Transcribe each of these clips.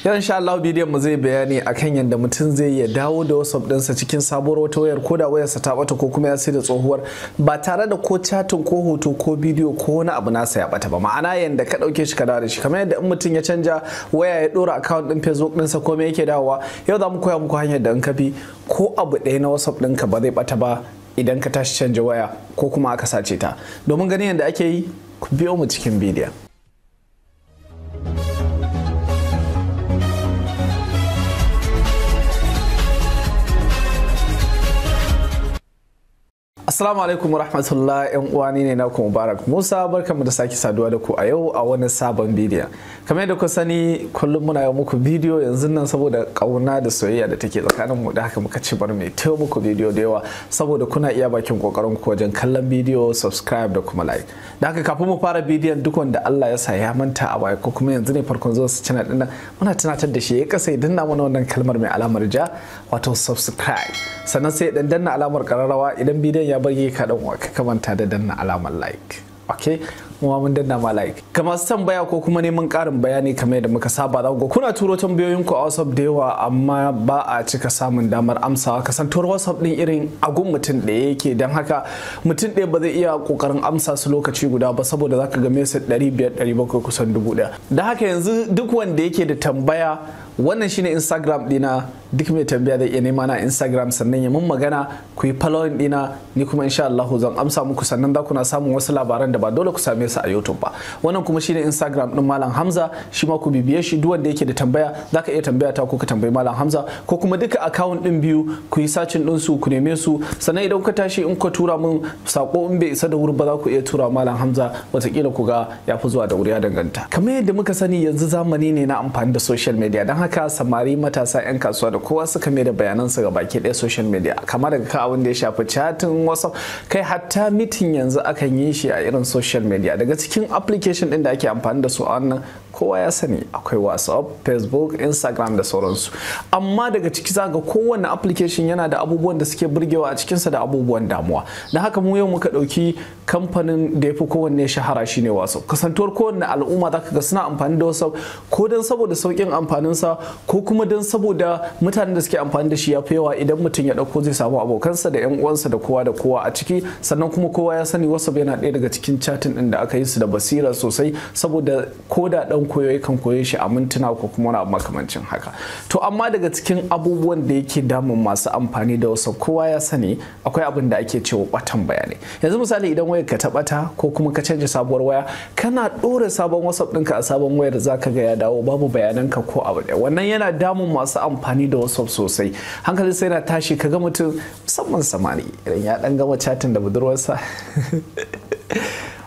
Yau insha Allah bidiyon mu zai bayani akan yadda mutum zai iya dawo da WhatsApp ɗinsa cikin sabuwar wata wayar, ko da wayarsa ta bata ko kuma ya sai da tsohuwar, ba tare da ko chatting ko hoto ko bidiyo ko wani abu nasa ya bata ba. Ma'ana yadda ka ɗauke shi ka dawo da shi, kamar yadda in mutum ya canja waya ya ɗora account ɗin Facebook ɗinsa ko me yake dawowa. Yau za mu koya muku hanyar da in ka bi ko abu ɗaya na WhatsApp ɗinka ba zai bata ba idan ka tashi canja waya ko kuma aka sace ta. Domin ganin yadda ake yi, ku biyo mu cikin bidiyon. Assalamu alaikum wa rahmatullah yan uwa, ni ne naku Mubarak Musa, barkanmu da sake saduwa da ku a yau a wani sabon bidiyon. Kamar yadda ku sani, kullum muna yi muku bidiyo yanzu nan saboda kauna da soyayya da take tsakanin mu, da haka muka ci bar mai tayo muku bidiyo da yawa saboda kuna iya bakin kokarin ku wajen kallon bidiyo, subscribe da kuma like. Da haka kafin mu fara bidiyon, duk wanda Allah ya sa ya manta a baya ko kuma yanzu ne farkon zuwa su channel din nan, muna tunatar da shi ya kasa ya danna mana wannan kalmar mai alamar ja, wato subscribe. Sannan sai dan danna alamar kararrawa. Idan bidiyon ya bage ka dan uwa, ka manta da danna alamar like. Okay, mu mun danna ma like. Ga masu tambaya ko kuma neman karin bayani, kamar yadda muka saba, za ku kuna turo tambayoyin ku a WhatsApp da yawa, amma ba a cika samun damar amsawa kasantuwar WhatsApp din irin agun mutum ɗaya yake. Don haka mutum ɗaya ba zai iya kokarin amsa su lokaci guda ba, saboda zaka ga message 500, 700, kusan 1000. Don haka yanzu duk wanda yake da tambaya, wannan shine Instagram dina. Duk mai tambaya zai iya nema na Instagram, sannan ya mun magana, ku yi following dina, ni kuma insha Allah zan amsa muku. Sannan za ku na samun wasu labaran da ba dole ku same su a YouTube ba. Wannan kuma shine Instagram din Malam Hamza, shi ma ku bibiye shi. Duk wanda yake da tambaya, zaka iya tambaya ta ko ka tambayi Malam Hamza, ko kuma duka account din biyu ku yi searching din su ku neme su. Sannan idan ka tashi in ka tura mun sako, in bai isa da wuri ba, za ku iya tura Malam Hamza, watakila ku ga ya fi zuwa da wuri, ya danganta. Kamar yadda muka sani, yanzu zamani ne na amfani da social media. Don haka samari, matasa, 'yan kasuwa da kowa suka mai da bayanansu ga baki ɗaya social media, kamar daga kan abin da ya shafi chatting, WhatsApp, kai hatta meeting yanzu akan yi shi a irin social media. Daga cikin application ɗin da ake amfani da su a wannan, kowa ya sani akwai WhatsApp, Facebook, Instagram da sauransu. Amma daga ciki za ga kowane application yana da abubuwan da suke burgewa a cikinsa da abubuwan damuwa. Don haka mu yau muka ɗauki kamfanin da ya fi kowanne shahara, shine WhatsApp. Kasantuwar kowanne al'umma zaka ga suna amfani da WhatsApp, ko don saboda sauƙin amfaninsa, ko kuma don saboda mutanen da suke amfani da shi ya fi yawa. Idan mutum ya ɗauko, zai samu abokansa da 'yan uwansa da kowa da kowa a ciki. Sannan kuma kowa ya sani WhatsApp yana ɗaya daga cikin chatting ɗin da aka yi su da basira sosai, saboda ko da ɗan koyo yakan koye shi a mintuna ko kuma wani abu makamancin haka. To amma daga cikin abubuwan da yake damun masu amfani da WhatsApp, kowa ya sani akwai abin da ake cewa batan bayanai. Yanzu misali, idan wayar ka ta bata ko kuma ka canja sabuwar waya, kana ɗora sabon WhatsApp ɗinka a sabon wayar, zaka ga ya dawo babu bayananka ko abu ɗaya. Wannan yana damun masu amfani da WhatsApp sosai, hankali sai na tashi. Kaga mutum, musamman samari, idan ya dan gama chatting da budurwarsa,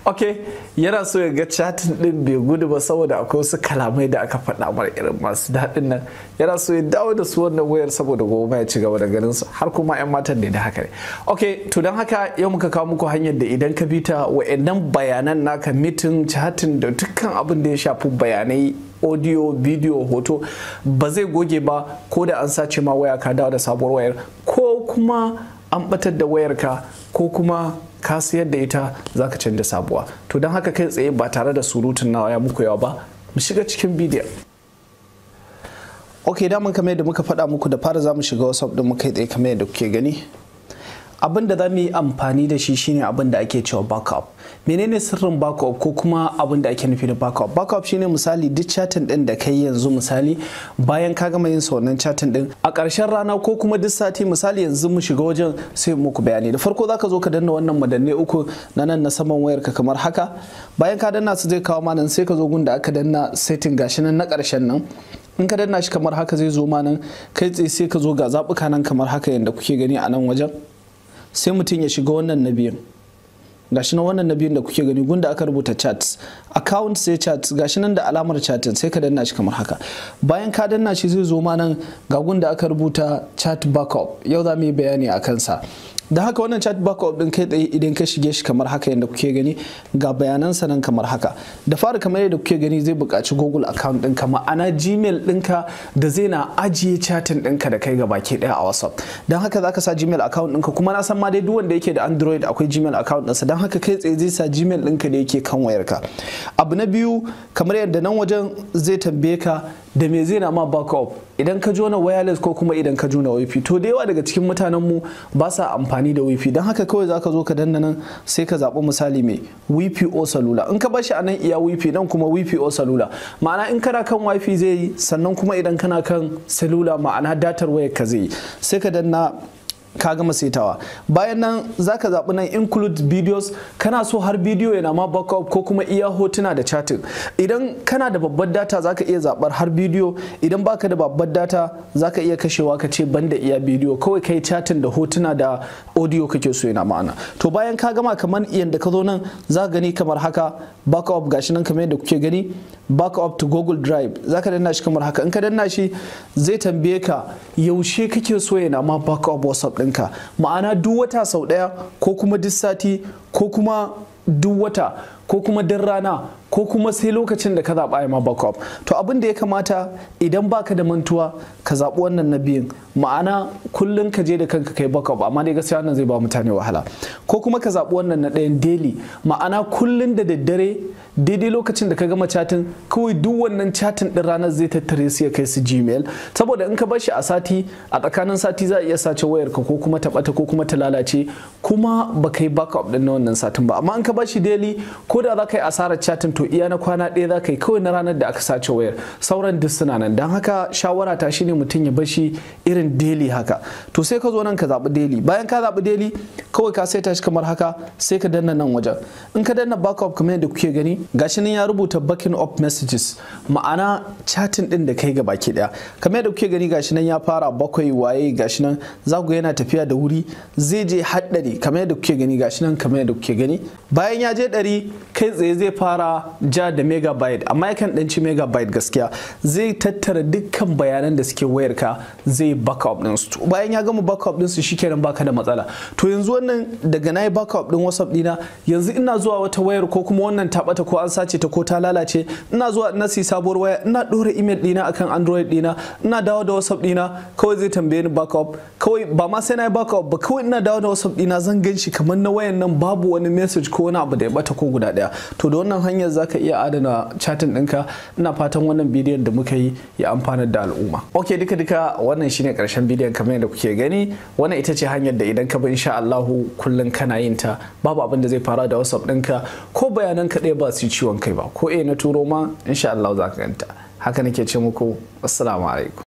ok, yana so ya ga chatting din bai gudu ba, saboda akwai wasu kalamai da aka faɗa mara irin masu daɗin nan, yana so ya dawo da su wannan wayar saboda gobe ya ci gaba da ganin su, har kuma 'yan matan ne da haka ne. Ok, to don haka yau muka kawo muku hanyar da idan ka bi ta, wa'annan bayanan naka, meeting, chatting da dukkan abin da ya shafi bayanai, audio, video, hoto, ba zai goge ba, ko da an sace ma waya ka dawo da sabuwar wayar, ko kuma an batar da wayarka, ko kuma ka sayar da ita za ka canza sabuwa. To don haka kai tsaye, ba tare da surutun nawa ya muku yawa ba, mu shiga cikin bidiyon. Ok, daman kamar yadda muka faɗa muku, da fara za mu shiga WhatsApp din mu kai tsaye. Kamar yadda kuke gani, abin da za mu yi amfani da shi shine abin da ake cewa backup. Menene sirrin backup, ko kuma abin da ake nufi da backup? Backup shine misali duk chatting din da kai yanzu, misali bayan ka gama yin wannan chatting din a ƙarshen rana ko kuma duk sati. Misali yanzu mu shiga wajen sai muku bayani. Da farko zaka zo ka danna wannan madanne uku na nan na saman wayar ka kamar haka. Bayan ka danna su, zai kawo ma nan, sai ka zo gun da aka danna setting, gashi nan na ƙarshen nan. In ka danna shi kamar haka, zai zo ma nan kai tsaye. Sai ka zo ga zaɓuka nan kamar haka yadda kuke gani a nan wajen. Sai mutum ya shiga wannan na biyun, gashi nan wannan na biyun da kuke gani, gunda aka rubuta chats, account, sai chats, gashi nan da alamar chatting, sai ka danna shi kamar haka. Bayan ka danna shi, zai zo ma nan ga gunda aka rubuta chat backup. Yau za mu yi bayani a kansa. Da haka wannan chat backup din, kai tsaye idan ka shige shi kamar haka yadda kuke gani, ga bayanan sa nan kamar haka. Da fara, kamar yadda kuke gani, zai buƙaci Google account ɗinka, ma'ana Gmail ɗinka da zai na ajiye chatting ɗinka da kai ga baki ɗaya a WhatsApp. Don haka zaka sa Gmail account ɗinka. Kuma na san ma dai duk wanda yake da Android akwai Gmail account ɗinsa. Don haka kai tsaye zai sa Gmail ɗinka da yake kan wayarka. Abu na biyu, kamar yadda nan wajen zai tambaye ka da me zai na ma backup idan ka jona wireless ko kuma idan ka jona wifi. To da yawa daga cikin mutanen mu ba sa amfani da wifi, don haka kawai zaka zo ka danna nan sai ka zaɓi misali mai wifi o salula. In ka bar shi a nan iya wifi, nan kuma wifi o salula, ma'ana in kana kan wifi zai yi, sannan kuma idan kana kan salula ma'ana datar wayar ka zai yi. Sai ka danna ka gama saitawa. Bayan nan zaka zaɓi nan include videos, kana so har bidiyo yana ma backup ko kuma iya hotuna da chatting. Idan kana da babbar data zaka iya zaɓar har bidiyo, idan baka da babbar data zaka iya kashewa ka ce banda iya bidiyo, kawai kai chatting da hotuna da audio kake so yana ma'ana. To bayan ka gama kamar yadda ka zo nan za ka gani kamar haka backup gashi nan kamar yadda kuke gani, backup to Google Drive, zaka danna shi kamar haka. In ka danna shi zai tambaye ka yaushe kake so yana ma backup WhatsApp ɗinka, ma'ana duk wata sau ɗaya ko kuma duk sati ko kuma duk wata ko kuma duk rana ko kuma sai lokacin da ka zaɓa ya ma backup. To abin da ya kamata idan baka da mantuwa ka zaɓi wannan na biyun, ma'ana kullum ka je da kanka kai backup, amma dai gaskiya wannan zai ba mutane wahala. Ko kuma ka zaɓi wannan na ɗayan daily, ma'ana kullum da daddare daidai lokacin da ka gama chatting kawai duk wannan chatting ɗin ranar zai tattare su ya kai su Gmail. Saboda in ka bar shi a sati, a tsakanin sati za a iya sace wayarka ko kuma ta ɓata ko kuma ta lalace kuma ba ka yi backup ɗin na wannan satin ba. Amma in ka bar shi daily, ko da za ka yi asarar chatting to iya na kwana ɗaya za ka yi kawai na ranar da aka sace wayar, sauran duk suna nan. Don haka shawara ta shine mutum ya bar shi irin daily haka. To sai ka zo nan ka zaɓi daily. Bayan ka zaɓi daily kawai ka saita shi kamar haka, sai ka danna nan wajen. In ka danna backup kamar yadda kuke gani gashi nan ya rubuta backing up messages, ma'ana chatting din da kai ga baki daya. Kamar yadda kuke gani gashi nan ya fara 7 waye gashi nan za ku ga yana tafiya da wuri, zai je har 100 kamar yadda kuke gani gashi nan kamar yadda kuke gani. Bayan ya je 100 kai tsaye zai fara ja da megabyte, amma yakan dan ci megabyte gaskiya. Zai tattara dukkan bayanan da suke wayarka zai backup din su. Bayan ya gama backup din su shikenan baka da matsala. To yanzu wannan daga nayi backup din WhatsApp dina, yanzu ina zuwa wata wayar ko kuma wannan ta bata ko an sace ta ko ta lalace, ina zuwa ina siyi sabuwar waya, ina dora email dina akan Android dina, ina dawo da WhatsApp dina, kawai zai tambaye ni backup. Kawai ba ma sai na yi backup ba, kawai ina dawo da WhatsApp dina zan gan shi kamar na wayan nan babu wani message ko wani abu da ya bata ko guda daya. To da wannan hanyar zaka iya adana chatting ɗinka. Ina fatan wannan bidiyon da muka yi ya amfanar da al'umma. Ok, duka duka wannan shine karshen bidiyon kamar yadda kuke gani. Wannan ita ce hanyar da idan ka bi insha Allahu kullum kana yin ta, babu abin da zai fara da WhatsApp ɗinka ko bayanan ka ɗaya ba su ciwon kai ba, ko na turo ma insha Allah za ka ganta. Haka nake ce muku, assalamu alaikum.